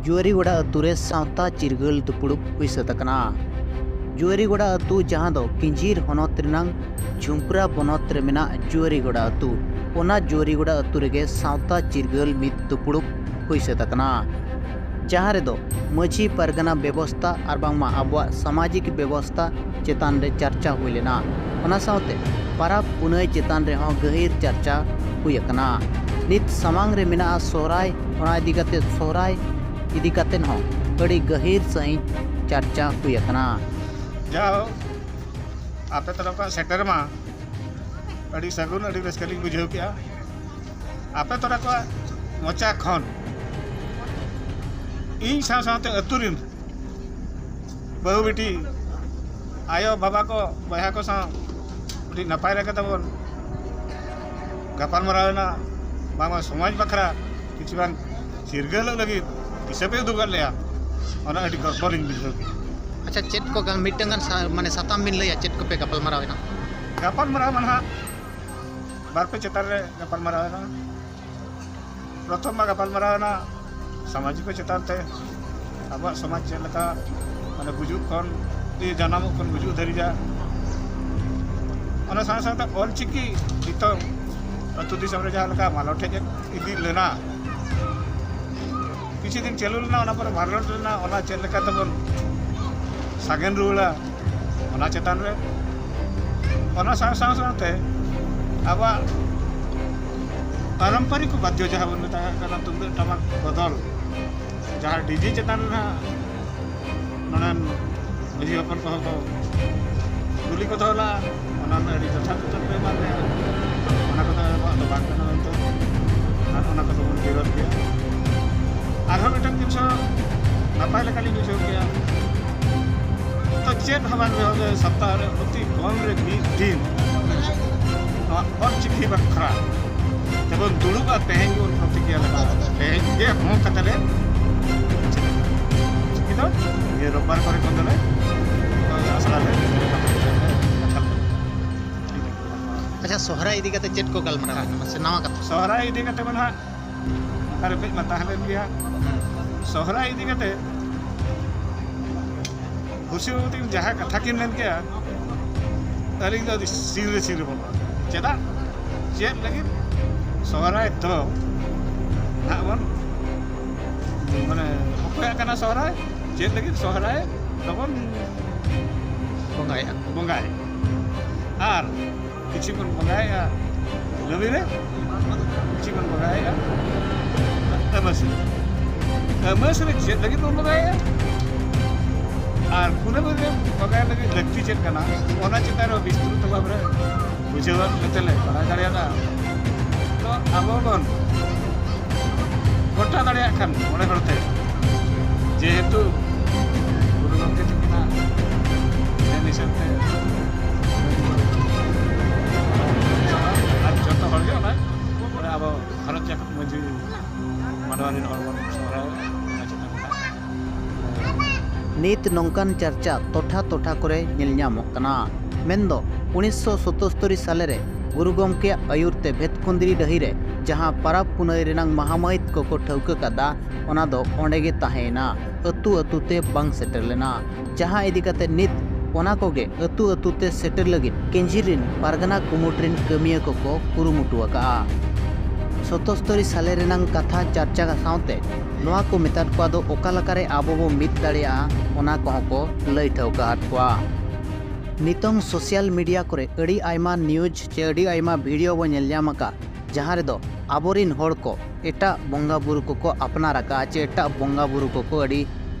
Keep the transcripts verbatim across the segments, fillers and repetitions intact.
ᱡᱩᱣᱟᱹᱨᱤᱜᱚᱰᱟ ᱟᱹᱛᱩ ᱨᱮ ᱥᱟᱶᱛᱟ ᱪᱤᱨᱜᱟᱹᱞ ᱫᱩᱯᱩᱲᱩᱵ ᱦᱩᱭ ᱥᱟᱹᱛ ᱟᱠᱟᱱᱟ᱾ ᱡᱩᱣᱟᱹᱨᱤᱜᱚᱰᱟ ᱟᱹᱛᱩ, ᱡᱟᱦᱟᱸ ᱫᱚ ᱠᱤᱧᱡᱷᱤᱨ ᱦᱚᱱᱚᱛ ᱨᱮᱱᱟᱝ ᱡᱷᱩᱢᱯᱨᱟ ᱵᱚᱱᱚᱛ ᱨᱮ ᱢᱮᱱᱟᱜ ᱡᱩᱣᱟᱹᱨᱤᱜᱚᱰᱟ ᱟᱹᱛᱩ, ᱚᱱᱟ ᱡᱩᱣᱟᱹᱨᱤᱜᱚᱰᱟ ᱟᱹᱛᱩ ᱨᱮᱜᱮ ᱥᱟᱶᱛᱟ ᱪᱤᱨᱜᱟᱹᱞ ᱢᱤᱫ ᱫᱩᱯᱩᱲᱩᱵ ᱦᱩᱭ ᱥᱟᱹᱛ ᱟᱠᱟᱱᱟ, ᱡᱟᱦᱟᱸ ᱨᱮᱫᱚ ᱢᱟᱹᱡᱷᱤ ᱯᱟᱨᱜᱟᱱᱟ ᱵᱮᱵᱚᱥᱛᱟ ᱟᱨ ᱵᱟᱝᱢᱟ ᱟᱵᱚᱣᱟᱜ ᱥᱟᱢᱟᱡᱤᱠ ᱵᱮᱵᱚᱥᱛᱟ ᱪᱮᱛᱟᱱ ᱨᱮ ᱪᱟᱨᱪᱟ ᱦᱩᱭ ᱞᱮᱱᱟ᱾ ᱚᱱᱟ ᱥᱟᱶᱛᱮ ᱯᱟᱨᱟᱵᱽ ᱯᱩᱱᱟᱹᱭ ᱪᱮᱛᱟᱱ ᱨᱮᱦᱚᱸ ᱜᱟᱹᱦᱤᱨ ᱪᱟᱨᱪᱟ ᱦᱩᱭ ᱟᱠᱟᱱᱟ᱾ ᱱᱤᱛ ᱥᱟᱢᱟᱝ ᱨᱮ ᱢᱮᱱᱟᱜᱼᱟ ᱥᱚᱦᱨᱟᱭ, ᱚᱱᱟ ᱤᱫᱤ ᱠᱟᱛᱮ, ᱥᱚᱦᱨᱟᱭ ᱤᱫᱤ ᱠᱟᱛᱮ ᱦᱚᱸ ᱟᱹᱰᱤ ᱜᱟᱹᱦᱤᱨ ᱥᱟᱺᱦᱤᱡ ᱪᱟᱨᱪᱟ ᱦᱩᱭ ᱟᱠᱟᱱᱟ᱾ ᱡᱟᱣ, ᱟᱯᱮ ᱛᱚᱨᱚᱯ ᱠᱷᱚᱱ ᱥᱮᱴᱮᱨ ᱢᱟ ᱟᱹᱰᱤ ᱥᱟᱹᱜᱩᱱ, ᱟᱹᱰᱤ ᱨᱟᱹᱥᱠᱟᱹ ᱞᱤᱧ ᱵᱩᱡᱷᱟᱹᱣ ᱠᱮᱜᱼᱟ᱾ ᱟᱯᱮ ᱛᱚᱨᱟ ᱠᱚᱣᱟᱜ ᱢᱚᱪᱟ ᱠᱷᱚᱱ ᱤᱧ ᱥᱟᱶ ᱥᱟᱶᱛᱮ ᱟᱹᱛᱩ ᱨᱤᱱ ᱵᱟᱹᱦᱩ ᱵᱤᱴᱤ, ᱟᱭᱳ ᱵᱟᱵᱟ ᱠᱚ, ᱵᱚᱭᱦᱟ ᱠᱚ ᱥᱟᱶ ᱟᱹᱰᱤ ᱱᱟᱯᱟᱭ ᱞᱮᱠᱟ ᱛᱮᱵᱚᱱ ᱜᱟᱯᱟᱞᱢᱟᱨᱟᱣ ᱮᱱᱟ, ᱵᱟᱝᱢᱟ ᱥᱚᱢᱟᱡᱽ ᱵᱟᱠᱷᱨᱟ ᱠᱤᱪᱷᱩ ᱜᱟᱱ ᱪᱤᱨᱜᱟᱹᱞᱚᱜ ᱞᱟᱹᱜᱤᱫ ᱫᱤᱥᱟᱹ ᱯᱮ ᱩᱫᱩᱜ ᱟᱫ ᱞᱮᱭᱟ, ᱚᱱᱟ ᱟᱹᱰᱤ ᱜᱚᱨᱵᱚ ᱞᱤᱧ ᱵᱩᱡᱷᱟᱹᱣ ᱠᱮᱫᱟ᱾ ᱟᱪᱪᱷᱟ, ᱪᱮᱫ ᱠᱚ ᱜᱟᱱ, ᱢᱤᱫᱴᱟᱝ ᱜᱟᱱ ᱥᱟ-, ᱢᱟᱱᱮ ᱥᱟᱛᱟᱢ ᱵᱤᱱ ᱞᱟᱹᱭᱟ, ᱪᱮᱫ ᱠᱚᱯᱮ ᱜᱟᱯᱟᱞᱢᱟᱨᱟᱣ ᱮᱱᱟ? ᱜᱟᱯᱟᱞᱢᱟᱨᱟᱣ ᱢᱟ ᱱᱟᱦᱟᱜ ᱵᱟᱨ ᱯᱮ ᱪᱮᱛᱟᱱ ᱨᱮ ᱜᱟᱯᱟᱞᱢᱟᱨᱟᱣ ᱮᱱᱟ᱾ ᱯᱨᱚᱛᱷᱚᱢ ᱢᱟ ᱜᱟᱯᱟᱞᱢᱟᱨᱟᱣ ᱮᱱᱟ ᱥᱟᱢᱟᱡᱤᱠ ᱪᱮᱛᱟᱱ ᱛᱮ, ᱟᱵᱚᱣᱟᱜ ᱥᱚᱢᱟᱡᱽ ᱪᱮᱫ ᱞᱮᱠᱟ, ᱢᱟᱱᱮ, ᱜᱩᱡᱩᱜ ᱠᱷᱚᱱ, ᱡᱟᱱᱟᱢᱚᱜ ᱠᱷᱚᱱ ᱜᱩᱡᱩᱜ ᱫᱷᱟᱹᱨᱤᱡᱟᱜ᱾ ᱚᱱᱟ ᱥᱟᱶ ᱥᱟᱶᱛᱮ ᱚᱞ ᱪᱤᱠᱤ ᱱᱤᱛᱚᱝ ᱟᱹᱛᱩ ᱫᱤᱥᱚᱢ ᱨᱮ ᱡᱟᱦᱟᱸ ᱞᱮᱠᱟ ᱢᱟᱞᱚᱴ ᱦᱮᱡ ᱤᱫᱤ ᱞᱮᱱᱟ, ᱠᱤᱪᱷᱩ ᱫᱤᱱ ᱪᱟᱹᱞᱩ ᱞᱮᱱᱟ, ᱚᱱᱟ ᱯᱚᱨᱮ ᱢᱟᱞᱚᱴ ᱞᱮᱱᱟ, ᱚᱱᱟ ᱪᱮᱫ ᱞᱮᱠᱟ ᱛᱮᱵᱚᱱ ᱥᱟᱜᱮᱱ ᱨᱩᱣᱟᱹᱲᱟ, ᱚᱱᱟ ᱪᱮᱛᱟᱱ ᱨᱮ᱾ ᱚᱱᱟ ᱥᱟᱶ ᱥᱟᱶ ᱥᱟᱶᱛᱮ ᱟᱵᱚᱣᱟᱜ ᱯᱟᱨᱚᱢᱯᱚᱨᱤᱠ ᱵᱟᱫᱽᱫᱷᱚ ᱡᱟᱦᱟᱸ ᱵᱚᱱ ᱢᱮᱛᱟᱜ ᱠᱟᱱᱟ ᱛᱩᱢᱫᱟᱹᱜ ᱴᱟᱢᱟᱠ ᱵᱚᱫᱚᱞ, ᱡᱟᱦᱟᱸ ᱰᱤᱡᱮ ᱪᱮᱛᱟᱱ ᱨᱮ ᱱᱟᱦᱟᱜ ᱱᱚᱰᱮᱱ ᱢᱟᱹᱡᱷᱤ ᱦᱚᱯᱚᱱ ᱠᱚᱦᱚᱸ ᱠᱚ ᱠᱩᱞᱤ ᱠᱚ ᱫᱚᱦᱚ ᱞᱮᱫᱼᱟ, ᱚᱱᱟ ᱨᱮᱱᱟᱜ ᱟᱹᱰᱤ ᱡᱚᱛᱷᱟᱛ ᱩᱛᱛᱚᱨ ᱠᱚ ᱮᱢᱟᱫ ᱞᱮᱭᱟ᱾ ᱚᱱᱟ ᱠᱚᱫᱚ ᱟᱵᱚᱣᱟᱜ ᱫᱚ ᱵᱟᱝ ᱠᱟᱱᱟ ᱢᱮᱱᱛᱮ, ᱟᱨ ᱚᱱᱟ ᱠᱚᱫᱚ ᱵᱚᱱ ᱵᱤᱨᱳᱫ ᱜᱮᱭᱟ᱾ ᱟᱨᱦᱚᱸ ᱢᱤᱫᱴᱟᱝ ᱡᱤᱱᱤᱥ ᱦᱚᱸ ᱱᱟᱯᱟᱭ ᱞᱮᱠᱟᱞᱤᱧ ᱵᱩᱡᱷᱟᱹᱣ ᱠᱮᱜᱼᱟ, ᱛᱚ ᱪᱮᱫ ᱦᱚᱸ ᱵᱟᱝ ᱨᱮᱦᱚᱸ ᱡᱮ ᱥᱚᱯᱛᱟᱦᱚ ᱨᱮ ᱚᱛᱤ ᱠᱚᱢ ᱨᱮ ᱢᱤᱫ ᱫᱤᱱ ᱱᱚᱣᱟ ᱚᱞ ᱪᱤᱠᱤ ᱵᱟᱠᱷᱨᱟ ᱛᱮᱵᱚᱱ ᱫᱩᱲᱩᱵᱼᱟ, ᱛᱮᱦᱮᱧ ᱵᱚᱱ ᱯᱨᱚᱛᱤᱜᱽᱧᱟ ᱞᱮᱠᱟ, ᱛᱮᱦᱮᱧ ᱜᱮ ᱦᱚᱸ ᱠᱟᱛᱮ ᱞᱮ ᱪᱤᱠᱤ ᱫᱚ ᱱᱤᱭᱟᱹ ᱨᱳᱵᱵᱟᱨ ᱠᱚᱨᱮ ᱠᱷᱚᱱ ᱫᱚᱞᱮ ᱟᱥᱲᱟ ᱞᱮ ᱮᱛᱚᱦᱚᱵᱟ᱾ ᱟᱪᱪᱷᱟ, ᱥᱚᱦᱨᱟᱭ ᱤᱫᱤ ᱠᱟᱛᱮ ᱪᱮᱫ ᱠᱚ ᱜᱟᱞᱢᱟᱨᱟᱣ ᱦᱩᱭ ᱮᱱᱟ? ᱢᱟᱥᱮ ᱱᱟᱣᱟ ᱠᱟᱛᱷᱟ᱾ ᱥᱚᱦᱨᱟᱭ ᱤᱫᱤ ᱠᱟᱛᱮ ᱢᱟ ᱱᱟᱦᱟᱜ ᱚᱱᱠᱟ ᱨᱮᱯᱮᱡ ᱢᱟ ᱛᱟᱦᱮᱸ ᱞᱮᱱ ᱜᱮᱭᱟ᱾ ᱦᱩᱸ᱾ ᱥᱚᱦᱨᱟᱭ ᱤᱫᱤ ᱠᱟᱛᱮ ᱦᱩᱥᱤ ᱵᱟᱹᱵᱩ ᱛᱟᱹᱠᱤᱱ ᱡᱟᱦᱟᱸ ᱠᱟᱛᱷᱟ ᱠᱤᱱ ᱢᱮᱱ ᱠᱮᱜᱼᱟ, ᱟᱹᱞᱤᱧ ᱫᱚ ᱟᱹᱰᱤ ᱥᱤᱨ ᱨᱮ ᱥᱤᱨ ᱨᱮ ᱵᱟᱹᱱᱩᱜᱼᱟ᱾ ᱪᱮᱫᱟᱜ? ᱪᱮᱫ ᱞᱟᱹᱜᱤᱫ ᱥᱚᱦᱨᱟᱭ ᱫᱚ ᱱᱟᱜ ᱵᱚᱱ, ᱢᱟᱱᱮ, ᱚᱠᱚᱭᱟᱜ ᱠᱟᱱᱟ ᱥᱚᱦᱨᱟᱭ? ᱪᱮᱫ ᱞᱟᱹᱜᱤᱫ ᱥᱚᱦᱨᱟᱭ ᱫᱚᱵᱚᱱ ᱵᱚᱸᱜᱟᱭᱟ᱾ ᱵᱚᱸᱜᱟᱭᱟ? ᱟᱨ ᱠᱤᱪᱷᱩ ᱵᱚᱱ ᱵᱚᱸᱜᱟᱭᱮᱫᱼᱟ ᱠᱩᱱᱟᱹᱢᱤ ᱨᱮ, ᱠᱤᱪᱷᱩ ᱵᱚᱱ ᱵᱚᱸᱜᱟᱭᱮᱫᱼᱟ ᱟᱹᱢᱟᱹᱥᱤ ᱨᱮ᱾ ᱟᱹᱢᱟᱹᱥᱤ ᱨᱮ ᱪᱮᱫ ᱞᱟᱹᱜᱤᱫ ᱵᱚᱱ ᱵᱚᱸᱜᱟᱭᱮᱫᱼᱟ ᱟᱨ ᱠᱩᱱᱟᱹᱢᱤ ᱨᱮ ᱵᱚᱸᱜᱟᱭ ᱞᱟᱹᱜᱤᱫ ᱞᱟᱹᱠᱛᱤ ᱪᱮᱫ ᱠᱟᱱᱟ, ᱚᱱᱟ ᱪᱮᱛᱟᱱ ᱨᱮ ᱵᱤᱥᱛᱨᱩᱛ ᱵᱷᱟᱵᱽ ᱨᱮ ᱵᱩᱡᱷᱟᱹᱣ ᱠᱟᱛᱮ ᱞᱮ ᱵᱟᱲᱟᱭ ᱫᱟᱲᱮᱭᱟᱫᱟ᱾ ᱛᱚ ᱟᱵᱚ ᱵᱚᱱ ᱜᱚᱴᱟ ᱫᱟᱲᱮᱭᱟᱜ ᱠᱷᱟᱱ ᱢᱚᱬᱮ ᱦᱚᱲ ᱛᱮ, ᱡᱮᱦᱮᱛᱩ ᱜᱩᱨᱩ ᱜᱚᱢᱠᱮ ᱛᱟᱹᱠᱤᱱᱟᱜ ᱢᱮᱱ ᱦᱤᱥᱟᱹᱵ ᱛᱮ ᱟᱨ ᱡᱚᱛᱚ ᱦᱚᱲ ᱜᱮ ᱚᱱᱟ ᱟᱵᱚ ᱜᱷᱟᱨᱚᱸᱡᱽ ᱡᱟᱠᱟᱛ ᱢᱟᱹᱡᱷᱤ ᱢᱟᱰᱣᱟ ᱨᱮᱱ ᱦᱚᱲ ᱵᱚᱱ ᱥᱚᱦᱨᱟᱭᱚᱜᱼᱟ᱾ ᱚᱱᱟ ᱪᱮᱛᱟᱱ ᱨᱮ ᱱᱤᱛ ᱱᱚᱝᱠᱟᱱ ᱪᱟᱨᱪᱟ ᱴᱚᱴᱷᱟ ᱴᱚᱴᱷᱟ ᱠᱚᱨᱮ ᱧᱮᱞ ᱧᱟᱢᱚᱜ ᱠᱟᱱᱟ᱾ ᱢᱮᱱᱫᱚ ᱩᱱᱤᱥᱥᱚ ᱥᱚᱛᱚᱥᱛᱚᱨᱤ ᱥᱟᱞᱮ ᱨᱮ ᱜᱩᱨᱩ ᱜᱚᱢᱠᱮᱭᱟᱜ ᱟᱹᱭᱩᱨ ᱛᱮ ᱵᱷᱮᱛᱠᱩᱸᱫᱽᱨᱤ ᱰᱟᱹᱦᱤ ᱨᱮ ᱡᱟᱦᱟᱸ ᱯᱟᱨᱟᱵᱽ ᱯᱩᱱᱟᱹᱭ ᱨᱮᱱᱟᱝ ᱢᱟᱦᱟ ᱢᱟᱹᱦᱤᱛ ᱠᱚᱠᱚ ᱴᱷᱟᱹᱣᱠᱟᱹ ᱠᱟᱫᱟ, ᱚᱱᱟ ᱫᱚ ᱚᱸᱰᱮ ᱜᱮ ᱛᱟᱦᱮᱸᱭᱮᱱᱟ, ᱟᱹᱛᱩ ᱟᱹᱛᱩ ᱛᱮ ᱵᱟᱝ ᱥᱮᱴᱮᱨ ᱞᱮᱱᱟ᱾ ᱡᱟᱦᱟᱸ ᱤᱫᱤ ᱠᱟᱛᱮ ᱱᱤᱛ ᱚᱱᱟ ᱠᱚᱜᱮ ᱟᱹᱛᱩ ᱟᱹᱛᱩ ᱛᱮ ᱥᱮᱴᱮᱨ ᱞᱟᱹᱜᱤᱫ ᱠᱮᱧᱡᱷᱤᱨ ᱨᱤᱱ ᱯᱟᱨᱜᱟᱱᱟ ᱠᱩᱢᱩᱴ ᱨᱤᱱ ᱠᱟᱹᱢᱤᱭᱟᱹ ᱠᱚᱠᱚ ᱠᱩᱨᱩᱢᱩᱴᱩ ᱟᱠᱟᱫᱼᱟ᱾ ᱥᱚᱛᱚᱥᱛᱚᱨᱤ ᱥᱟᱞᱮ ᱨᱮᱱᱟᱝ ᱠᱟᱛᱷᱟ ᱪᱟᱨᱪᱟ ᱥᱟᱶᱛᱮ ᱱᱚᱣᱟ ᱠᱚ ᱢᱮᱛᱟᱫ ᱠᱚᱣᱟ ᱫᱚ ᱚᱠᱟ ᱞᱮᱠᱟᱨᱮ ᱟᱵᱚ ᱵᱚ ᱢᱤᱫ ᱫᱟᱲᱮᱭᱟᱜᱼᱟ, ᱚᱱᱟ ᱠᱚᱦᱚᱸ ᱠᱚ ᱞᱟᱹᱭ ᱴᱷᱟᱹᱣᱠᱟᱹ ᱟᱫ ᱠᱚᱣᱟ᱾ ᱱᱤᱛᱚᱝ ᱥᱳᱥᱟᱞ ᱢᱤᱰᱤᱭᱟ ᱠᱚᱨᱮ ᱟᱹᱰᱤ ᱟᱭᱢᱟ ᱱᱤᱭᱩᱡᱽ ᱪᱮ ᱟᱹᱰᱤ ᱟᱭᱢᱟ ᱵᱷᱤᱰᱤᱭᱳ ᱵᱚ ᱧᱮᱞ ᱧᱟᱢ ᱟᱠᱟᱫ, ᱡᱟᱦᱟᱸ ᱨᱮᱫᱚ ᱟᱵᱚᱨᱤᱱ ᱦᱚᱲ ᱠᱚ ᱮᱴᱟᱜ ᱵᱚᱸᱜᱟ ᱵᱩᱨᱩ ᱠᱚᱠᱚ ᱟᱯᱱᱟᱨ ᱟᱠᱟᱫᱼᱟ ᱪᱮ ᱮᱴᱟᱜ ᱵᱚᱸᱜᱟ ᱵᱩᱨᱩ ᱠᱚᱠᱚ ᱟᱹᱰᱤ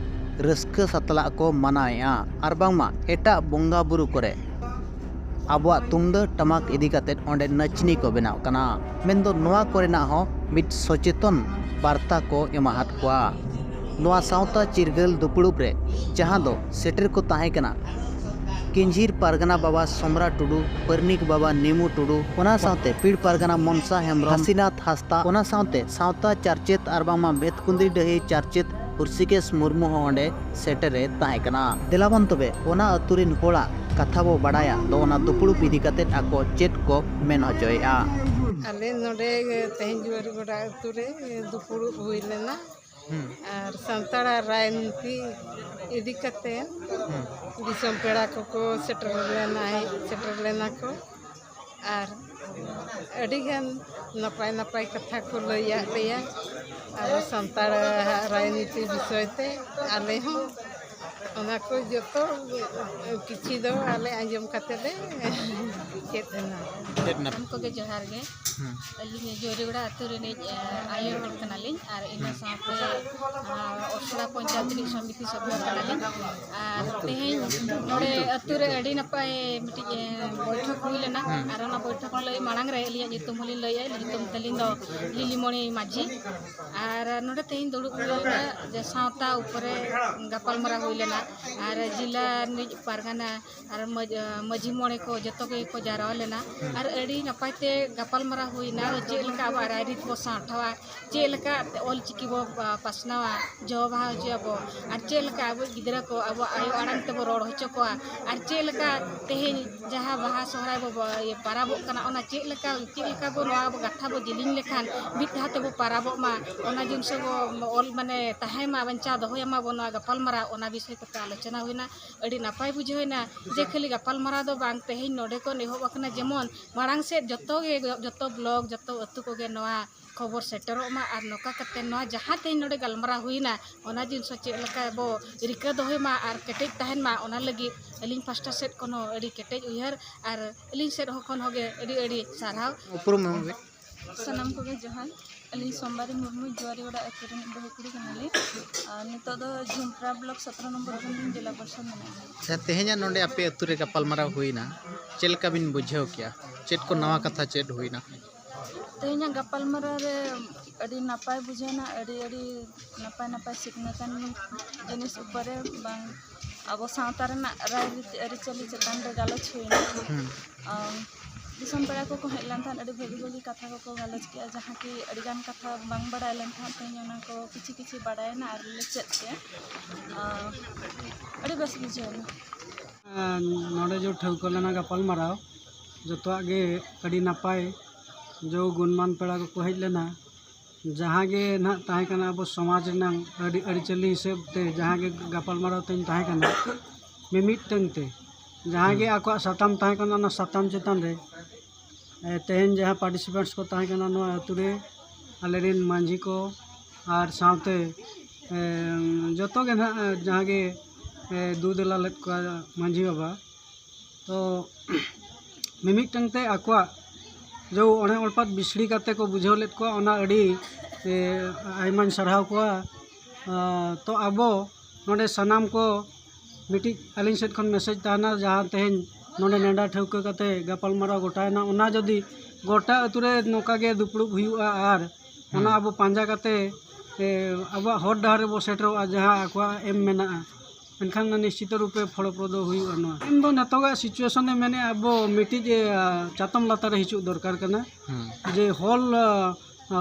ᱨᱟᱹᱥᱠᱟᱹ ᱥᱟᱛᱞᱟᱜ ᱠᱚ ᱢᱟᱱᱟᱣᱮᱫᱼᱟ, ᱟᱨ ᱵᱟᱝᱢᱟ ᱮᱴᱟᱜ ᱵᱚᱸᱜᱟ ᱵᱩᱨᱩ ᱠᱚᱨᱮ ᱟᱵᱚᱣᱟᱜ ᱛᱩᱢᱫᱟᱹᱜ ᱴᱟᱢᱟᱠ ᱤᱫᱤ ᱠᱟᱛᱮ ᱚᱸᱰᱮ ᱱᱟᱪᱱᱤ ᱠᱚ ᱵᱮᱱᱟᱣ ᱠᱟᱱᱟ᱾ ᱢᱮᱱᱫᱚ ᱱᱚᱣᱟ ᱠᱚᱨᱮᱱᱟᱜ ᱦᱚᱸ ᱢᱤᱫ ᱥᱚᱪᱮᱛᱚᱱ ᱵᱟᱨᱛᱟ ᱠᱚ ᱮᱢᱟᱦᱟᱫ ᱠᱚᱣᱟ᱾ ᱱᱚᱣᱟ ᱥᱟᱶᱛᱟ ᱪᱤᱨᱜᱟᱹᱞ ᱫᱩᱯᱲᱩᱵ ᱨᱮ ᱡᱟᱦᱟᱸ ᱫᱚ ᱥᱮᱴᱮᱨ ᱠᱚ ᱛᱟᱦᱮᱸ ᱠᱟᱱᱟ ᱠᱤᱧᱡᱷᱤᱨ ᱯᱟᱨᱜᱟᱱᱟ ᱵᱟᱵᱟ ᱥᱚᱢᱨᱟ ᱴᱩᱰᱩ, ᱯᱟᱹᱨᱱᱤᱠ ᱵᱟᱵᱟ ᱱᱤᱢᱩ ᱴᱩᱰᱩ, ᱚᱱᱟ ᱥᱟᱶᱛᱮ ᱯᱤᱲ ᱯᱟᱨᱜᱟᱱᱟ ᱢᱚᱱᱥᱟ ᱦᱮᱢᱵᱨᱚᱢ, ᱦᱟᱥᱤᱱᱟᱛᱷ ᱦᱟᱸᱥᱫᱟ, ᱚᱱᱟ ᱥᱟᱶᱛᱮ ᱥᱟᱶᱛᱟ ᱪᱟᱨᱪᱮᱛ ᱟᱨ ᱵᱟᱝᱢᱟ ᱵᱷᱮᱛᱠᱩᱸᱫᱽᱨᱤ ᱰᱟᱹᱦᱤ ᱪᱟᱨᱪᱮᱛ ᱦᱨᱤᱥᱤᱠᱮᱥ ᱢᱩᱨᱢᱩ ᱦᱚᱸ ᱚᱸᱰᱮ ᱥᱮᱴᱮᱨᱮ ᱛᱟᱦᱮᱸ ᱠᱟᱱᱟ᱾ ᱫᱮᱞᱟᱵᱚᱱ ᱛᱚᱵᱮ ᱚᱱᱟ ᱟᱹᱛᱩ ᱨᱤᱱ ᱦᱚᱲᱟᱜ ᱠᱟᱛᱷᱟ ᱵᱚ ᱵᱟᱲᱟᱭᱟ ᱫᱚ ᱚᱱᱟ ᱫᱩᱯᱲᱩᱵ ᱤᱫᱤ ᱠᱟᱛᱮ ᱟᱠᱚ ᱪᱮᱫ ᱠᱚ ᱢᱮᱱ ᱦᱚᱪᱚᱭᱮᱫᱼᱟ᱾ ᱟᱞᱮ ᱱᱚᱰᱮ ᱛᱮᱦᱮᱧ ᱡᱩᱣᱟᱹᱨᱤ ᱜᱚᱰᱟ ᱟᱹᱛᱩ ᱨᱮ ᱫᱩᱯᱲᱩᱵ ᱦᱩᱭ ᱞᱮᱱᱟ᱾ ᱦᱩᱸ᱾ ᱟᱨ ᱥᱟᱱᱛᱟᱲᱟᱜ ᱨᱟᱡᱽᱱᱤᱛᱤ ᱤᱫᱤ ᱠᱟᱛᱮ ᱦᱩᱸ᱾ ᱫᱤᱥᱚᱢ ᱯᱮᱲᱟ ᱠᱚᱠᱚ ᱥᱮᱴᱮᱨ ᱞᱮᱱᱟ, ᱦᱮᱡ ᱥᱮᱴᱮᱨ ᱞᱮᱱᱟ ᱠᱚ᱾ ᱟᱨ ᱟᱹᱰᱤᱜᱟᱱ ᱱᱟᱯᱟᱭ ᱱᱟᱯᱟᱭ ᱠᱟᱛᱷᱟ ᱠᱚ ᱞᱟᱹᱭᱟᱫ ᱞᱮᱭᱟ ᱟᱵᱚ ᱥᱟᱱᱛᱟᱲᱟᱜ ᱨᱟᱡᱽᱱᱤᱛᱤ ᱵᱤᱥᱚᱭ ᱛᱮ᱾ ᱟᱞᱮ ᱦᱚᱸ ᱚᱱᱟ ᱠᱚ ᱡᱚᱛᱚ ᱠᱤᱪᱷᱤ ᱫᱚ ᱟᱞᱮ ᱟᱸᱡᱚᱢ ᱠᱟᱛᱮ ᱞᱮ ᱪᱮᱫ ᱮᱱᱟ᱾ ᱪᱮᱫ ᱱᱟᱯ- ᱥᱟᱱᱟᱢ ᱠᱚᱜᱮ ᱡᱚᱦᱟᱨ ᱜᱮ᱾ ᱦᱩᱸ᱾ ᱟᱹᱞᱤᱧ ᱡᱳᱨᱤᱜᱚᱲᱟ ᱟᱹᱛᱩ ᱨᱤᱱᱤᱡ, ᱮ, ᱟᱭᱳ ᱦᱚᱲ ᱠᱟᱱᱟᱞᱤᱧ ᱟᱨ ᱤᱱᱟᱹ ᱦᱩᱸ᱾ ᱥᱟᱶᱛᱮ, ᱟ, ᱚᱥᱲᱟ ᱯᱚᱧᱪᱟᱭᱮᱛ ᱨᱤᱱᱤᱡ ᱥᱚᱢᱤᱛᱤ ᱥᱚᱵᱷᱭᱚ ᱠᱟᱱᱟᱞᱤᱧ᱾ ᱟᱨ ᱛᱮᱦᱮᱧ ᱱᱚᱰᱮ ᱟᱹᱛᱩ ᱨᱮ ᱟᱹᱰᱤ ᱱᱟᱯᱟᱭ ᱢᱤᱫᱴᱤᱡ, ᱮ, ᱵᱚᱭᱴᱷᱚᱠ ᱦᱩᱭ ᱞᱮᱱᱟ᱾ ᱦᱩᱸ᱾ ᱟᱨ ᱚᱱᱟ ᱵᱚᱭᱴᱷᱚᱠ ᱞᱟᱹᱭ ᱢᱟᱲᱟᱝ ᱨᱮ ᱟᱹᱞᱤᱧᱟᱜ ᱧᱩᱛᱩᱢ ᱦᱚᱸᱞᱤᱧ ᱞᱟᱹᱭᱮᱫᱼᱟ᱾ ᱧᱩᱛᱩᱢ ᱛᱟᱹᱞᱤᱧ ᱫᱚ ᱞᱤᱞᱤᱢᱚᱬᱤ ᱢᱟᱹᱡᱷᱤ᱾ ᱟᱨ ᱱᱚᱰᱮ ᱛᱮᱦᱮᱧ ᱫᱩᱲᱩᱵ ᱦᱩᱭ ᱞᱮᱱᱟ, ᱡᱮ ᱥᱟᱶᱛᱟ ᱩᱯᱚᱨᱮ ᱜᱟᱯᱟᱞᱢᱟᱨᱟᱣ ᱦᱩᱭ ᱞᱮᱱᱟ᱾ ᱟᱨ ᱡᱮᱞᱟ ᱨᱤᱱᱤᱡ ᱯᱟᱨᱜᱟᱱᱟ ᱟᱨ ᱢᱟᱹᱡ-, ᱢᱟᱹᱡᱷᱤ ᱢᱚᱬᱮ ᱠᱚ ᱡᱚᱛᱚ ᱜᱮᱠᱚ ᱡᱟᱨᱣᱟ ᱞᱮᱱᱟ᱾ ᱦᱩᱸ᱾ ᱟᱨ ᱟᱹᱰᱤ ᱱᱟᱯᱟᱭ ᱛᱮ ᱜᱟᱯᱟᱞᱢᱟᱨᱟᱣ ᱦᱩᱭᱱᱟ, ᱪᱮᱫ ᱞᱮᱠᱟ ᱟᱵᱚᱣᱟᱜ ᱨᱟᱭᱨᱤᱛ ᱵᱚ ᱥᱟᱶᱴᱷᱟᱣᱟ, ᱪᱮᱫ ᱞᱮᱠᱟ ᱚᱞ ᱪᱤᱠᱤ ᱵᱚ, ᱟ, ᱯᱟᱥᱱᱟᱣᱟ, ᱡᱚ ᱵᱟᱦᱟ ᱦᱚᱪᱚᱭᱟᱵᱚ, ᱟᱨ ᱪᱮᱫ ᱞᱮᱠᱟ ᱟᱵᱚ ᱜᱤᱫᱽᱨᱟᱹ ᱠᱚ ᱟᱵᱚᱣᱟᱜ ᱟᱭᱳ ᱟᱲᱟᱝ ᱛᱮᱵᱚ ᱨᱚᱲ ᱦᱚᱪᱚ ᱠᱚᱣᱟ, ᱟᱨ ᱪᱮᱫ ᱞᱮᱠᱟ ᱛᱮᱦᱮᱧ ᱡᱟᱦᱟᱸ ᱵᱟᱦᱟ ᱥᱚᱦᱨᱟᱭ ᱵᱚ, ᱵᱚ, ᱤᱭᱟᱹ, ᱯᱟᱨᱟᱵᱚᱜ ᱠᱟᱱᱟ, ᱚᱱᱟ ᱪᱮᱫ ᱞᱮᱠᱟ, ᱪᱮᱫ ᱞᱮᱠᱟ ᱵᱚ ᱱᱚᱣᱟ ᱵᱚ ᱠᱟᱛᱷᱟ ᱵᱚ ᱡᱮᱞᱮᱧ ᱞᱮᱠᱷᱟᱱ ᱢᱤᱫ ᱫᱷᱟᱣ ᱛᱮᱵᱚ ᱯᱟᱨᱟᱵᱚᱜ ᱢᱟ, ᱚᱱᱟ ᱡᱤᱱᱤᱥ ᱵᱚ ᱚᱞ, ᱢᱟᱱᱮ, ᱛᱟᱦᱮᱸ ᱢᱟ, ᱵᱟᱧᱪᱟᱣ ᱫᱚᱦᱚᱭ ᱢᱟ ᱵᱚ, ᱱᱚᱣᱟ ᱜᱟᱯᱟᱞᱢᱟᱨᱟᱣ, ᱚᱱᱟ ᱵᱤᱥᱚᱭ ᱛᱮ ᱟᱞᱳᱪᱚᱱᱟ ᱦᱩᱭᱱᱟ᱾ ᱟᱹᱰᱤ ᱱᱟᱯᱟᱭ ᱵᱩᱡᱷᱟᱹᱣ ᱮᱱᱟ ᱡᱮ ᱠᱷᱟᱹᱞᱤ ᱜᱟᱯᱟᱞᱢᱟᱨᱟᱣ ᱫᱚ ᱵᱟᱝ, ᱛᱮᱦᱮᱧ ᱱᱚᱰᱮ ᱠᱷᱚᱱ ᱮᱦᱚᱵ ᱟᱠᱟᱱᱟ, ᱡᱮᱢᱚᱱ ᱢᱟᱲᱟᱝ ᱥᱮᱫ ᱡᱚᱛᱚ ᱜᱮ, ᱡᱚᱛᱚ ᱵᱞᱚᱠ, ᱡᱚᱛᱚ ᱟᱹᱛᱩ ᱠᱚᱜᱮ ᱱᱚᱣᱟ ᱠᱷᱚᱵᱚᱨ ᱥᱮᱴᱮᱨᱚᱜ ᱢᱟ᱾ ᱟᱨ ᱱᱚᱝᱠᱟ ᱠᱟᱛᱮ ᱱᱚᱣᱟ ᱡᱟᱦᱟᱸ ᱛᱮᱦᱮᱧ ᱱᱚᱰᱮ ᱜᱟᱞᱢᱟᱨᱟᱣ ᱦᱩᱭᱱᱟ, ᱚᱱᱟ ᱡᱤᱱᱤᱥ ᱦᱚᱸ ᱪᱮᱫ ᱞᱮᱠᱟ ᱵᱚ ᱨᱤᱠᱟᱹ ᱫᱚᱦᱚᱭ ᱢᱟ ᱟᱨ ᱠᱮᱴᱮᱡ ᱛᱟᱦᱮᱱ ᱢᱟ, ᱚᱱᱟ ᱞᱟᱹᱜᱤᱫ ᱟᱹᱞᱤᱧ ᱯᱟᱥᱴᱟ ᱥᱮᱫ ᱠᱷᱚᱱ ᱦᱚᱸ ᱟᱹᱰᱤ ᱠᱮᱴᱮᱡ ᱩᱭᱦᱟᱹᱨ ᱟᱨ ᱟᱹᱞᱤᱧ ᱥᱮᱫ ᱦᱚᱸ ᱠᱷᱚᱱ ᱦᱚᱸ ᱜᱮ ᱟᱹᱰᱤ ᱟᱹᱰᱤ ᱥᱟᱨᱦᱟᱣ᱾ ᱩᱯᱨᱩᱢ ᱮᱢᱚᱜ ᱵᱤᱱ᱾ ᱥᱟᱱᱟᱢ ᱠᱚᱜᱮ ᱡᱚᱦᱟᱨ᱾ ᱟᱹᱞᱤᱧ ᱥᱳᱢᱵᱟᱨᱤ ᱢᱩᱨᱢᱩ, ᱡᱩᱣᱟᱨᱤ ᱚᱲᱟᱜ ᱟᱹᱛᱩ ᱨᱤᱱᱤᱡ ᱵᱟᱹᱦᱩ ᱠᱩᱲᱤ ᱠᱟᱱᱟᱞᱤᱧ᱾ ᱟᱨ ᱱᱤᱛᱚᱜ ᱫᱚ ᱡᱷᱩᱢᱯᱨᱟ ᱵᱞᱚᱠ ᱥᱚᱛᱨᱚ ᱱᱚᱢᱵᱚᱨ ᱠᱷᱚᱱ ᱞᱤᱧ ᱡᱮᱞᱟ ᱯᱚᱨᱤᱥᱚᱫ ᱢᱮᱱᱟᱜᱼᱟ᱾ ᱟᱪᱪᱷᱟ, ᱛᱮᱦᱮᱧᱟᱜ ᱱᱚᱰᱮ ᱟᱯᱮ ᱟᱹᱛᱩ ᱨᱮ ᱜᱟᱯᱟᱞᱢᱟᱨᱟᱣ ᱦᱩᱭᱱᱟ, ᱪᱮᱫ ᱞᱮᱠᱟ ᱵᱤᱱ ᱵᱩᱡᱷᱟᱹᱣ ᱠᱮᱜᱼᱟ? ᱪᱮᱫ ᱠᱚ ᱱᱟᱣᱟ ᱠᱟᱛᱷᱟ ᱪᱮᱫ ᱦᱩᱭᱱᱟ? ᱛᱮᱦᱮᱧᱟᱜ ᱜᱟᱯᱟᱞᱢᱟᱨᱟᱣ ᱨᱮ ᱟᱹᱰᱤ ᱱᱟᱯᱟᱭ ᱵᱩᱡᱷᱟᱹᱣᱱᱟ, ᱟᱹᱰᱤ, ᱟᱹᱰᱤ ᱱᱟᱯᱟᱭ, ᱱᱟᱯᱟᱭ ᱥᱤᱠᱷᱱᱟᱹᱛᱟᱱ ᱡᱤᱱᱤᱥ ᱩᱯᱚᱨᱮ ᱵᱟᱝ ᱟᱵᱚ ᱥᱟᱶᱛᱟ ᱨᱮᱱᱟᱜ ᱨᱟᱭᱨᱤᱛᱤ ᱟᱹᱨᱤᱪᱟᱹᱞᱤ ᱪᱮᱛᱟᱱ ᱨᱮ ᱜᱟᱞᱚᱪ ᱦᱩᱭᱱᱟ᱾ ᱦᱩᱸ᱾ ᱟᱢ, ᱫᱤᱥᱚᱢ ᱯᱮᱲᱟ ᱠᱚᱠᱚ ᱦᱮᱡ ᱞᱮᱱ ᱛᱟᱦᱮᱸᱫ, ᱟᱹᱰᱤ ᱵᱷᱟᱹᱜᱤ, ᱵᱷᱟᱹᱜᱤ ᱠᱟᱛᱷᱟ ᱠᱚᱠᱚ ᱜᱟᱞᱚᱪ ᱠᱮᱜᱼᱟ, ᱡᱟᱦᱟᱸ ᱠᱤ ᱟᱹᱰᱤᱜᱟᱱ ᱠᱟᱛᱷᱟ ᱵᱟᱝ ᱵᱟᱲᱟᱭ ᱞᱮᱱ ᱛᱟᱦᱮᱸᱫ, ᱛᱮᱦᱮᱧ ᱚᱱᱟ ᱠᱚ ᱠᱤᱪᱷᱩ, ᱠᱤᱪᱷᱩ ᱵᱟᱲᱟᱭᱮᱱᱟ ᱟᱨ ᱞᱮ ᱪᱮᱫ ᱠᱮᱜᱼᱟ᱾ ᱟᱢ, ᱟᱹᱰᱤ ᱵᱮᱥ ᱵᱩᱡᱷᱟᱹᱣ ᱮᱱᱟ᱾ ᱱᱚᱰᱮ ᱡᱚ ᱴᱷᱟᱹᱣᱠᱟᱹ ᱞᱮᱱᱟ ᱜᱟᱯᱟᱞᱢᱟᱨᱟᱣ, ᱡᱚᱛᱚᱣᱟᱜ ᱜᱮ ᱟᱹᱰᱤ ᱱᱟᱯᱟᱭ, ᱡᱚ ᱜᱩᱱᱢᱟᱱ ᱯᱮᱲᱟ ᱠᱚᱠᱚ ᱦᱮᱡ ᱞᱮᱱᱟ, ᱡᱟᱦᱟᱸ ᱜᱮ ᱱᱟᱦᱟᱜ ᱛᱟᱦᱮᱸ ᱠᱟᱱᱟ ᱟᱵᱚ ᱥᱚᱢᱟᱡᱽ ᱨᱮᱱᱟᱜ ᱟᱹᱨᱤ ᱟᱹᱨᱤᱪᱟᱹᱞᱤ ᱦᱤᱥᱟᱹᱵ ᱛᱮ ᱡᱟᱦᱟᱸ ᱜᱮ ᱜᱟᱯᱟᱞᱢᱟᱨᱟᱣ ᱛᱮᱧ ᱛᱟᱦᱮᱸ ᱠᱟᱱᱟ, ᱢᱤᱢᱤᱫᱴᱟᱝ ᱛᱮ ᱡᱟᱦᱟᱸ ᱜᱮ ᱟᱠᱚᱣᱟᱜ ᱥᱟᱛᱟᱢ ᱛᱟᱦᱮᱸ ᱠᱟᱱᱟ, ᱚᱱᱟ ᱥᱟᱛᱟᱢ ᱪᱮᱛᱟᱱ ᱨᱮ ᱮ, ᱛᱮᱦᱮᱧ ᱡᱟᱦᱟᱸ participants ᱠᱚ ᱛᱟᱦᱮᱸ ᱠᱟᱱᱟ ᱱᱚᱣᱟ ᱟᱹᱛᱩ ᱨᱮ, ᱟᱞᱮ ᱨᱮᱱ ᱢᱟᱹᱡᱷᱤ ᱠᱚ ᱟᱨ ᱥᱟᱶᱛᱮ ᱮ, ᱡᱚᱛᱚ ᱜᱮ ᱱᱟᱦᱟᱜ ᱡᱟᱦᱟᱸ ᱜᱮ ᱮ, ᱫᱩ ᱫᱮᱞᱟ ᱞᱮᱫ ᱠᱚᱣᱟ ᱢᱟᱹᱡᱷᱤ ᱵᱟᱵᱟ, ᱛᱚ ᱢᱤᱢᱤᱫᱴᱟᱝ ᱛᱮ ᱟᱠᱚᱣᱟᱜ ᱡᱮ ᱚᱬᱮ ᱚᱲᱯᱟᱛ ᱵᱤᱥᱲᱤ ᱠᱟᱛᱮ ᱠᱚ ᱵᱩᱡᱷᱟᱹᱣ ᱞᱮᱫ ᱠᱚᱣᱟ, ᱚᱱᱟ ᱟᱹᱰᱤ ᱮ, ᱟᱭᱢᱟᱧ ᱥᱟᱨᱦᱟᱣ ᱠᱚᱣᱟ᱾ ᱟ, ᱛᱚ ᱟᱵᱚ ᱱᱚᱰᱮ ᱥᱟᱱᱟᱢ ᱠᱚ ᱢᱤᱫᱴᱤᱡ ᱟᱹᱞᱤᱧ ᱥᱮᱫ ᱠᱷᱚᱱ message ᱛᱟᱦᱮᱱᱟ, ᱡᱟᱦᱟᱸ ᱛᱮᱦᱮᱧ ᱱᱚᱰᱮ ᱱᱮᱰᱟ ᱴᱷᱟᱹᱣᱠᱟᱹ ᱠᱟᱛᱮ ᱜᱟᱯᱟᱞᱢᱟᱨᱟᱣ ᱜᱚᱴᱟᱭᱮᱱᱟ, ᱚᱱᱟ ᱡᱩᱫᱤ ᱜᱚᱴᱟ ᱟᱹᱛᱩ ᱨᱮ ᱱᱚᱝᱠᱟ ᱜᱮ ᱫᱩᱯᱲᱩᱵ ᱦᱩᱭᱩᱜᱼᱟ ᱟᱨ ᱚᱱᱟ ᱟᱵᱚ ᱯᱟᱸᱡᱟ ᱠᱟᱛᱮ ᱮ, ᱟᱵᱚᱣᱟᱜ ᱦᱚᱨ ᱰᱟᱦᱟᱨ ᱨᱮᱵᱚ ᱥᱮᱴᱮᱨᱚᱜᱼᱟ, ᱡᱟᱦᱟᱸ ᱟᱠᱚᱣᱟᱜ ᱮᱢ ᱢᱮᱱᱟᱜᱼᱟ, ᱮᱱᱠᱷᱟᱱ ᱱᱤᱥᱪᱤᱛᱚ ᱨᱩᱯᱮ ᱯᱷᱚᱞᱚᱯᱨᱚᱫᱚ ᱦᱩᱭᱩᱜᱼᱟ᱾ ᱱᱚᱣᱟ ᱮᱢ ᱫᱚ ᱱᱤᱛᱚᱜᱟᱜ situation ᱮ ᱢᱮᱱᱮᱫᱼᱟ, ᱟᱵᱚ ᱢᱤᱫᱴᱤᱡ ᱮ, ᱪᱟᱛᱚᱢ ᱞᱟᱛᱟᱨ ᱨᱮ ᱦᱤᱡᱩᱜ ᱫᱚᱨᱠᱟᱨ ᱠᱟᱱᱟ᱾ ᱦᱩᱸ᱾ ᱡᱮ ᱦᱚᱞ ᱟ,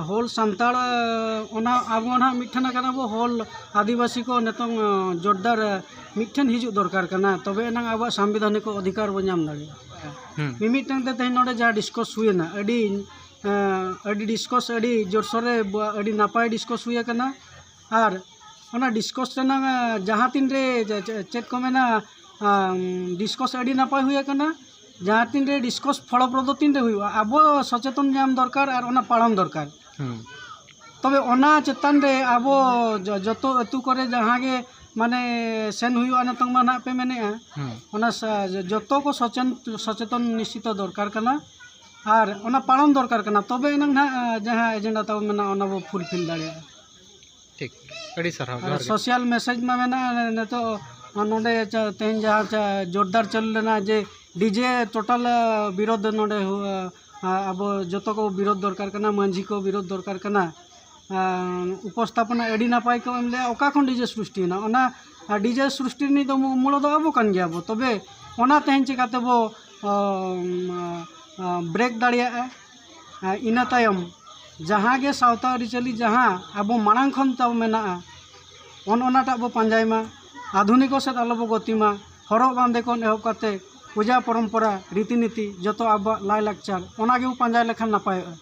ᱦᱚᱞ ᱥᱟᱱᱛᱟᱲ ᱟ, ᱚᱱᱟ ᱟᱵᱚ ᱱᱟᱦᱟᱜ ᱢᱤᱫᱴᱷᱮᱱ ᱟᱠᱟᱱᱟ ᱵᱚ, ᱦᱚᱞ ᱟᱹᱫᱤᱵᱟᱹᱥᱤ ᱠᱚ ᱱᱤᱛᱚᱝ ᱟ, ᱡᱳᱨᱫᱟᱨ ᱟ, ᱢᱤᱫᱴᱷᱮᱱ ᱦᱤᱡᱩᱜ ᱫᱚᱨᱠᱟᱨ ᱠᱟᱱᱟ, ᱛᱚᱵᱮ ᱮᱱᱟᱝ ᱟᱵᱚᱣᱟᱜ ᱥᱟᱝᱵᱤᱫᱷᱟᱱᱤᱠ ᱚᱫᱷᱤᱠᱟᱨ ᱵᱚ ᱧᱟᱢ ᱫᱟᱲᱮᱭᱟᱜᱼᱟ᱾ ᱦᱩᱸ᱾ ᱢᱤᱢᱤᱫᱴᱟᱝ ᱛᱮ ᱛᱮᱦᱮᱧ ᱱᱚᱰᱮ ᱡᱟᱦᱟᱸ discuss ᱦᱩᱭᱮᱱᱟ, ᱟᱹᱰᱤ ᱟ, ᱟᱹᱰᱤ discuss ᱟᱹᱰᱤ ᱡᱳᱨᱥᱳᱨ ᱨᱮ ᱵᱚ-, ᱟᱹᱰᱤ ᱱᱟᱯᱟᱭ discuss ᱦᱩᱭ ᱟᱠᱟᱱᱟ᱾ ᱟᱨ ᱚᱱᱟ discuss ᱨᱮᱱᱟᱜ ᱟ, ᱡᱟᱦᱟᱸ ᱛᱤᱱ ᱨᱮ ᱪᱮ-, ᱪᱮ-, ᱪᱮᱫ ᱠᱚ ᱢᱮᱱᱟ, ᱟᱢ, discuss ᱟᱹᱰᱤ ᱱᱟᱯᱟᱭ ᱦᱩᱭ ᱟᱠᱟᱱᱟ᱾ ᱡᱟᱦᱟᱸ ᱛᱤᱱ ᱨᱮ discuss ᱯᱷᱚᱞᱚᱯᱨᱚᱫᱚ ᱛᱤᱱ ᱨᱮ ᱦᱩᱭᱩᱜᱼᱟ, ᱟᱵᱚ ᱥᱚᱪᱮᱛᱚᱱ ᱧᱟᱢ ᱫᱚᱨᱠᱟᱨ ᱟᱨ ᱚᱱᱟ ᱯᱟᱲᱚᱱ ᱫᱚᱨᱠᱟᱨ᱾ ᱦᱩᱸ᱾ ᱛᱚᱵᱮ ᱚᱱᱟ ᱪᱮᱛᱟᱱ ᱨᱮ ᱟᱵᱚ ᱡᱚ-, ᱡᱚᱛᱚ ᱟᱹᱛᱩ ᱠᱚᱨᱮ ᱡᱟᱦᱟᱸ ᱜᱮ ᱢᱟᱱᱮ ᱥᱮᱱ ᱦᱩᱭᱩᱜᱼᱟ, ᱱᱤᱛᱚᱝ ᱢᱟ ᱱᱟᱦᱟᱜ ᱯᱮ ᱢᱮᱱᱮᱫᱼᱟ, ᱦᱩᱸ᱾ ᱚᱱᱟ ᱥᱟ-, ᱡᱚᱛᱚ ᱠᱚ ᱥᱚᱪᱮᱱ-, ᱥᱚᱪᱮᱛᱚᱱ ᱱᱤᱥᱪᱤᱛᱚ ᱫᱚᱨᱠᱟᱨ ᱠᱟᱱᱟ ᱟᱨ ᱚᱱᱟ ᱯᱟᱲᱚᱱ ᱫᱚᱨᱠᱟᱨ ᱠᱟᱱᱟ, ᱛᱚᱵᱮ ᱮᱱᱟᱝ ᱱᱟᱦᱟᱜ ᱡᱟᱦᱟᱸ agenda ᱛᱟᱵᱚ ᱢᱮᱱᱟᱜᱼᱟ, ᱚᱱᱟ ᱵᱚ fulfill ᱫᱟᱲᱮᱭᱟᱜᱼᱟ᱾ ᱴᱷᱤᱠ, ᱟᱹᱰᱤ ᱥᱟᱨᱦᱟᱣ, ᱟᱨ ᱡᱚᱦᱟᱨ ᱜᱮ᱾ Social message ᱢᱟ ᱢᱮᱱᱟᱜᱼᱟ, ᱱᱤᱛᱚᱜ ᱱᱚᱰᱮ ᱪᱟ-, ᱛᱮᱦᱮᱧ ᱡᱟᱦᱟᱸ ᱪᱟ-, ᱡᱳᱨᱫᱟᱨ ᱪᱟᱹᱞᱩ ᱞᱮᱱᱟ ᱡᱮ DJ total, ᱟ, ᱵᱤᱨᱳᱫᱷ ᱱᱚᱰᱮ ᱦᱩ-, ᱟ, ᱟᱵᱚ ᱡᱚᱛᱚ ᱠᱚ ᱵᱤᱨᱳᱫᱷ ᱫᱚᱨᱠᱟᱨ ᱠᱟᱱᱟ, ᱢᱟᱹᱡᱷᱤ ᱠᱚ ᱵᱤᱨᱳᱫᱷ ᱫᱚᱨᱠᱟᱨ ᱠᱟᱱᱟ᱾ ᱟ, ᱩᱯᱚᱥᱛᱷᱟᱯᱚᱱᱟ ᱟᱹᱰᱤ ᱱᱟᱯᱟᱭ ᱠᱚ ᱮᱢ ᱞᱮᱜᱼᱟ᱾ ᱚᱠᱟ ᱠᱷᱚᱱ DJ ᱥᱨᱤᱥᱴᱤᱭᱮᱱᱟ? ᱚᱱᱟ, ᱟ, DJ ᱥᱨᱤᱥᱴᱤ ᱨᱤᱱᱤᱡ ᱫᱚ ᱢᱩ-, ᱢᱩᱞᱚ ᱫᱚ ᱟᱵᱚ ᱠᱟᱱ ᱜᱮᱭᱟ ᱵᱚ᱾ ᱛᱚᱵᱮ ᱚᱱᱟ ᱛᱮᱦᱮᱧ ᱪᱤᱠᱟᱹ ᱛᱮᱵᱚ, ᱟ, ᱟ, ᱟ, break ᱫᱟᱲᱮᱭᱟᱜᱼᱟ? ᱟ, ᱤᱱᱟᱹ ᱛᱟᱭᱚᱢ ᱡᱟᱦᱟᱸ ᱜᱮ ᱥᱟᱶᱛᱟ ᱟᱹᱨᱤᱪᱟᱹᱞᱤ ᱡᱟᱦᱟᱸ ᱟᱵᱚ ᱢᱟᱲᱟᱝ ᱠᱷᱚᱱ ᱛᱟᱵᱚ ᱢᱮᱱᱟᱜᱼᱟ, ᱚᱱ ᱚᱱᱟᱴᱟᱜ ᱵᱚ ᱯᱟᱸᱡᱟᱭ ᱢᱟ᱾ ᱟᱫᱷᱩᱱᱤᱠᱚ ᱥᱮᱫ ᱟᱞᱚ ᱵᱚ ᱜᱚᱛᱤ ᱢᱟ᱾ ᱦᱚᱨᱚᱜ ᱵᱟᱸᱫᱮ ᱠᱷᱚᱱ ᱮᱦᱚᱵ ᱠᱟᱛᱮ ᱯᱩᱡᱟ ᱯᱚᱨᱚᱢᱯᱚᱨᱟ, ᱨᱤᱛᱤ ᱱᱤᱛᱤ, ᱡᱚᱛᱚ ᱟᱵᱚᱣᱟᱜ ᱞᱟᱭᱼᱞᱟᱠᱪᱟᱨ, ᱚᱱᱟ ᱜᱮᱵᱚ ᱯᱟᱸᱡᱟᱭ ᱞᱮᱠᱷᱟᱱ ᱱᱟᱯᱟᱭᱚᱜᱼᱟ᱾